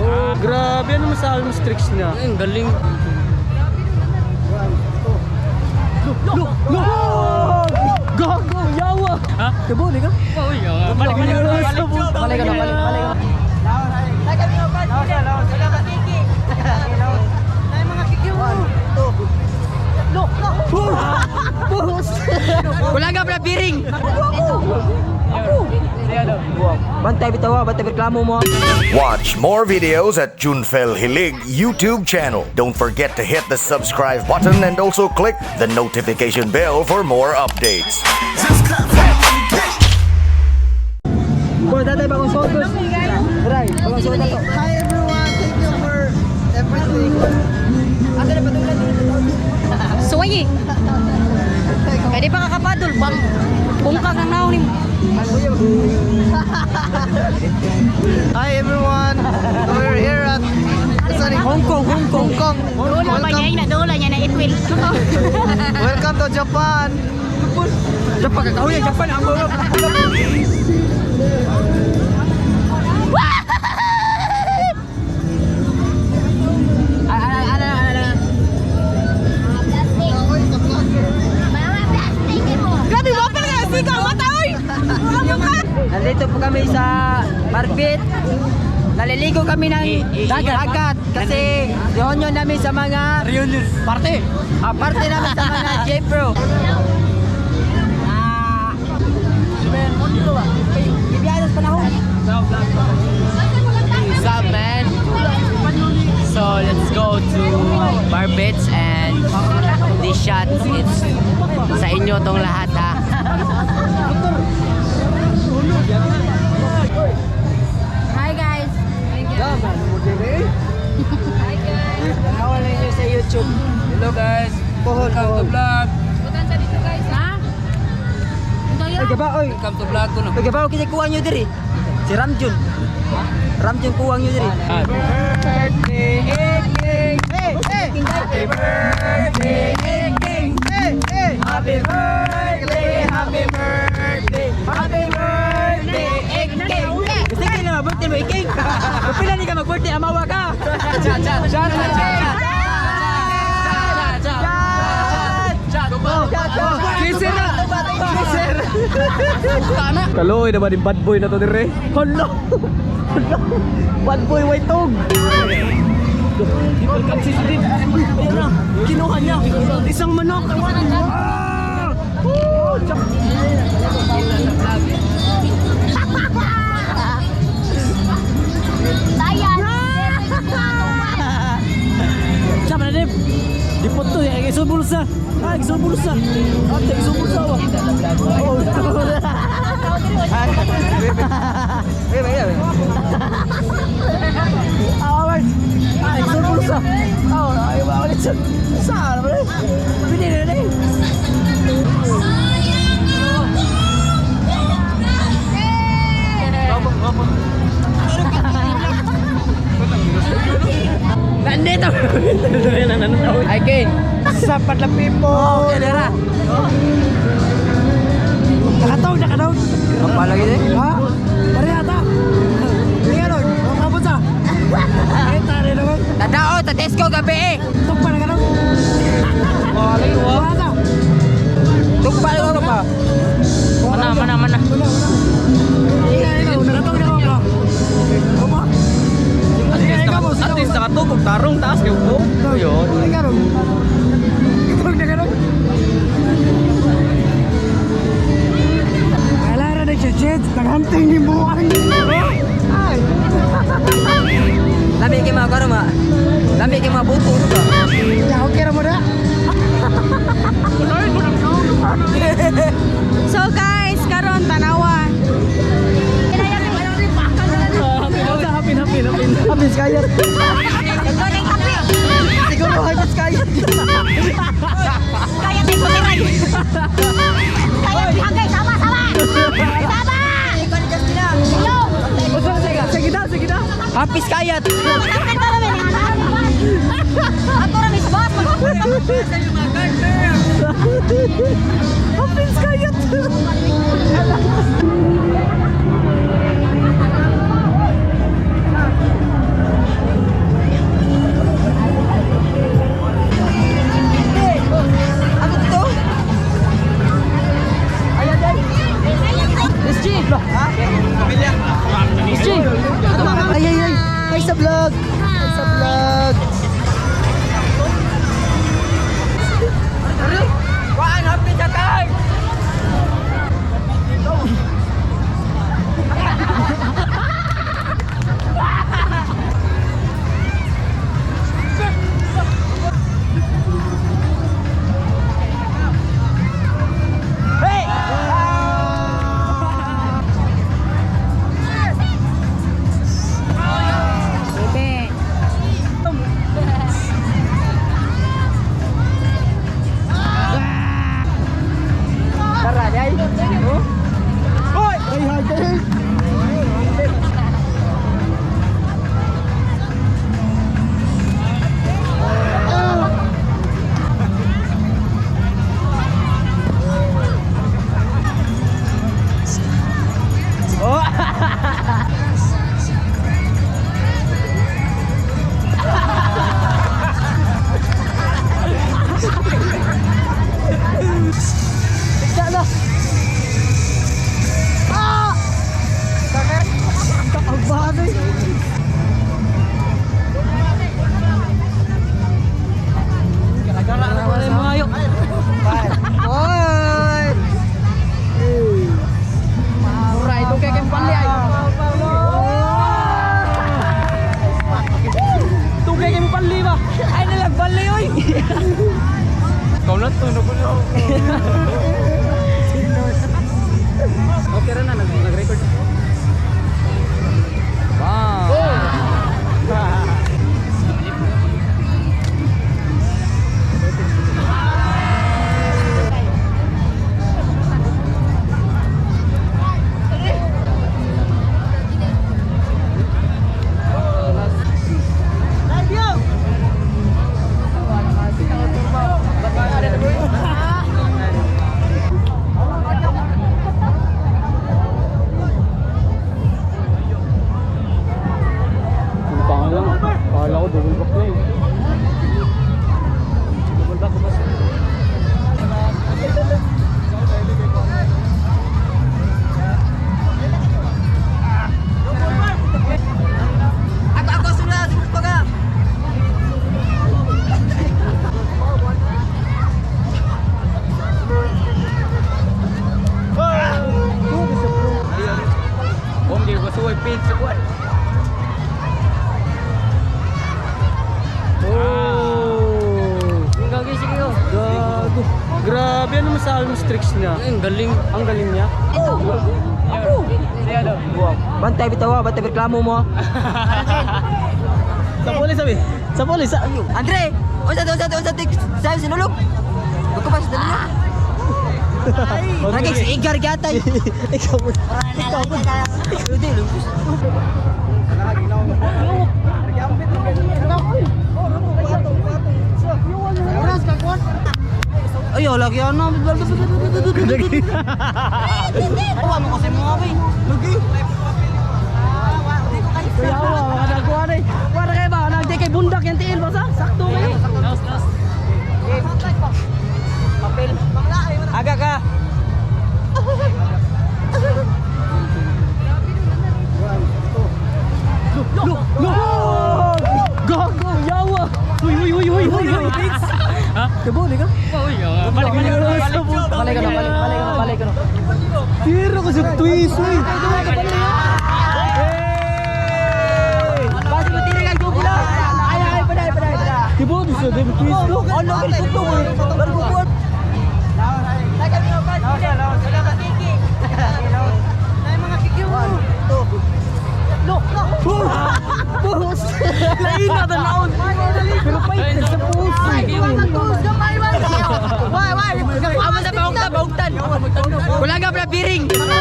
Oh, grabe. Ano masabi mo sa tricks niya? Ang galing. Lo! Lo! Gago! Yawa! Ha? Kabuli ka? Oh, yawa. Balik, balik, balik. Balik ka na, balik, balik ka. Wala ka pala piring. Bantay bitaw, bantay reklamo mo. Watch more videos at Junfel Hilig YouTube channel. Don't forget to hit the subscribe button and also click the notification bell for more updates. Boy, tatay bagong sotos. Dry, bagong sotos to. Hi everyone, thank you for everything. Asa na patulan dito? Suwayi. Pwede pa kakapadol. Bang, bungkag ang naon ni. Hi everyone. We're here at sorry, Hong Kong, Hong Kong. Hong Kong. Dola ba niya? Welcome, Ina, dola niya na itwil. welcome to Japan. Japan ka kahuya, Japan ang mga. Ana, ana, ana. Grabe, wapel ka! Sigaw, mata, oy! Nandito po kami sa Marbit. Naliligo kami ng dagat kasi reunion namin sa mga Reunion. Parte! Ah, parte namin sa mga J-Pro. Ah. Ibiyanas panahon. What's up, man? So, let's go to Barbets and this shot, it's sa inyo tong lahat, ha? Hi, guys. Tanawan lang niyo sa YouTube. Hello guys! Welcome to vlog! Butan sa dito, guys, ha? Ay, gaba, oy. Welcome to vlog ko no. Ay, gaba, kita kuha niyo diri. Si Ramjun. Ramjun kuha niyo diri. Happy birthday, King! Hey, hey, Happy birthday, King! hey, hey. Happy birthday, happy birthday, happy birthday, King! Gusto kayo na mag-birthday mo, Iking. Kung pila ni ka mag-birthday, amawa ka. Chat, chat, chat, chat, chat, chat, Kisser na! Kisser! Kaloy na ba ni bad boy na to dire? Hala! Hala! Bad boy white dog! Ayun na, kinuha niya. Isang manok. Ah! Woo! Dayan! Siapa na dip? Dipot to, eh, isang bulsa. Ah, isang bulsa. Ate, isang bulsa wa. Oh. Ah, wait. Ah, isang bulsa. Oh, ayaw ba ulit siya? Saan ba? Pili na na eh. Nandito! Ay, King! Sa padla people. Okay, dara. Nakataw, nakataw. Kapala gid eh. Ha? Pareha ta. Tingnan nun, makabot sa. Eh, tari naman. Tadao, tatesko gabi eh. Tugpa na ka nun. Wala ta. Tugpa na pa. Mana, mana, mana. Wala, wala. Ikaw, ikaw, nakatawag na ako. Opo. At least nakatugog, tarong taas kayo po. Yun. Ikaw ron. Ikaw na ka ron. Kailangan na siya, naghunting ni Buang. Ay. Lami kay mga karo ma. Lami kay mga buto no ba? Ya, okay ra mo na. So, guys, karon tanawan. Hapin, hapin, hapin. Hapin, kaya. Siguro hapin kaya. Kaya tayo kutiray. Kaya hagay, sama, sama! Sama! Yo! Sige na, sige na. Hapis kayat. Ato ra mis boss. Happens kayat. Ano to? SG! SG! Ay, ay, ay. Hi sa vlog. Hi sa vlog. Waan happy sa time. Bebe. Tara, day. Ay, hi, hi. Ang bagay. Oy! Mura, ito kay kay panli ay. Tugay kay panli ba? Ay nalag panli oy. Ikaw na to, nagulo ako. Okay ra na, nag-record. Wow! Pangala, akala ko double back na eh. Double back ba? Ako ako sunod, sunod pa ka. Bom, di ko suway page sa kuwan. Oh! Gagi, sige go. Gago. Grabe, ano masabi mo sa tricks niya? Ang galing. Ang galing niya. Bantay bitaw, bantay reklamo mo. Sa pulis sabi. Sa pulis. Sa... Andre, unsa to unsa to unsa to sabi sinulog? Ko pa sa dalilo. Naging si Igar gatay. Ikaw mo. Ikaw mo. Hindi, lupus. Ay, lagi ano. Awa mo kasi mga boy. Lagi. Kuya, awa, makadakuha na eh. Wala kayo ba? Nagdi kay bundak yan tiil ba sa? Sakto kayo. Aga ka. Gago, yawa. Uy, uy, uy, uy, uy, uy. Ha? Kabuli ka? Uy, balik, balik, balik. Balik ka na, balik, balik ka na, balik ka na. Tiro ko sa twist, uy. Basi mo tira kay Google. Ay, ay, paday, paday, paday. Di ba, di sa dem twist, no? Ano kay Google? Baru Google. Pulos! Lain na tanaon! Pero pait na sa puso. Amo sa baugtan, baugtan. Wala ka pala biring. Chuy,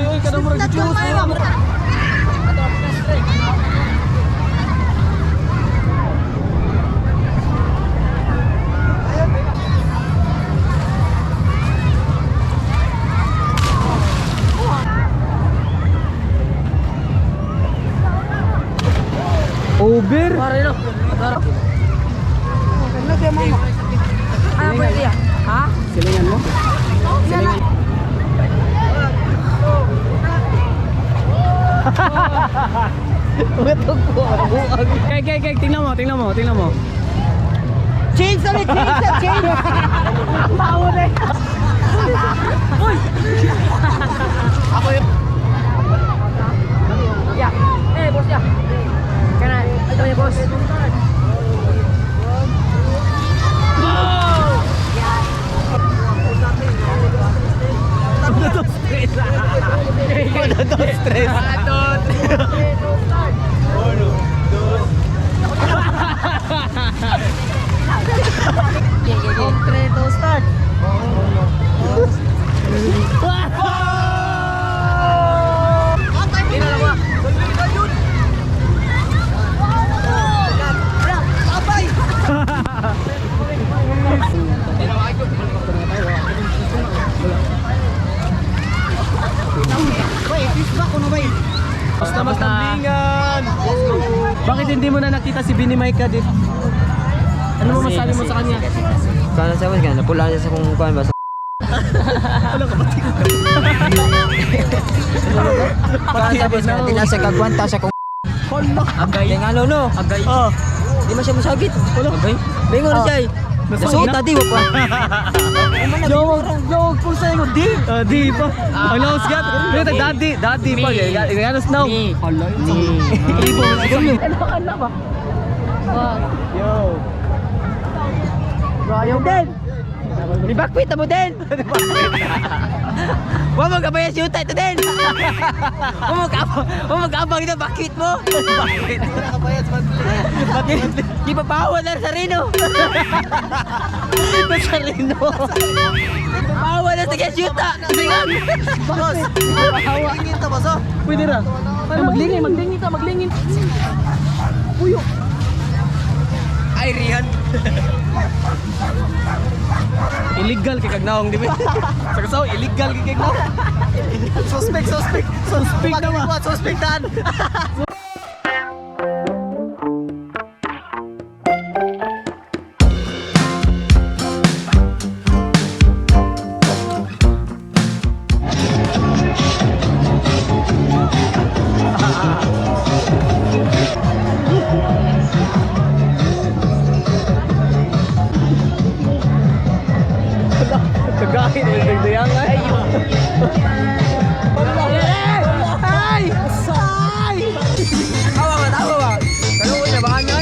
uy, kada mo rin chuy. Pare no. Ano pwede ya? Ha? Silingan mo? Silingan. Kay, kay, kay, tingnan mo, tingnan mo, tingnan mo. Change ulit, change, change. Ya. Eh, boss ya. Kana, ito yung boss. Basta mas lambingan! Bakit hindi mo na nakita si Bini Maika dito? Ano mo masabi mo sa kanya? Sana sa mas ganun, napula siya sa kung kuan ba sa Pati sa boss, di na siya kagwanta siya kung Agay. Kaya nga no, no. Agay. Oh, Di man siya masagit. Agay. Bingo na siya eh. Nasuot na di, wag pa. yo, yo, kung sa'yo ko, di! Di pa. Ang laos gat. Pero daddy, daddy pa. Me. Ganos now. Me. Hala, Me. Ibo. Ano ba? Yo. Ayaw din. Ibakwit mo din. Wa mo kabaya si Utay to din. Wa mo kaabang, wa mo kaabang ito bakwit mo. Bakwit. Di pa pawa na sa Rino. Sa Rino. Pawa na sa Yuta. Boss. Pwede ra. Ay, maglingin, maglingin ka, maglingin. Puyo. Ay, Rihan. Illegal kay kagnaong di ba? Sa kasaw, illegal kay kagnaong. Suspect, suspect. Suspect na ba? Suspect tan. Kagahin, dagdayangan. Ay! Ay! Ay! Tawa ba, tawa ba? Kaluoy na baka nyo.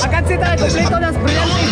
Agad si tayo, kompleto na, brillante.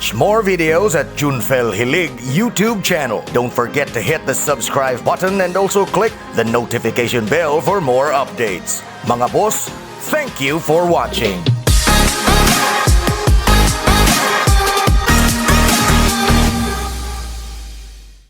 Watch more videos at Junfel Hilig YouTube channel. Don't forget to hit the subscribe button and also click the notification bell for more updates. Mga boss, thank you for watching.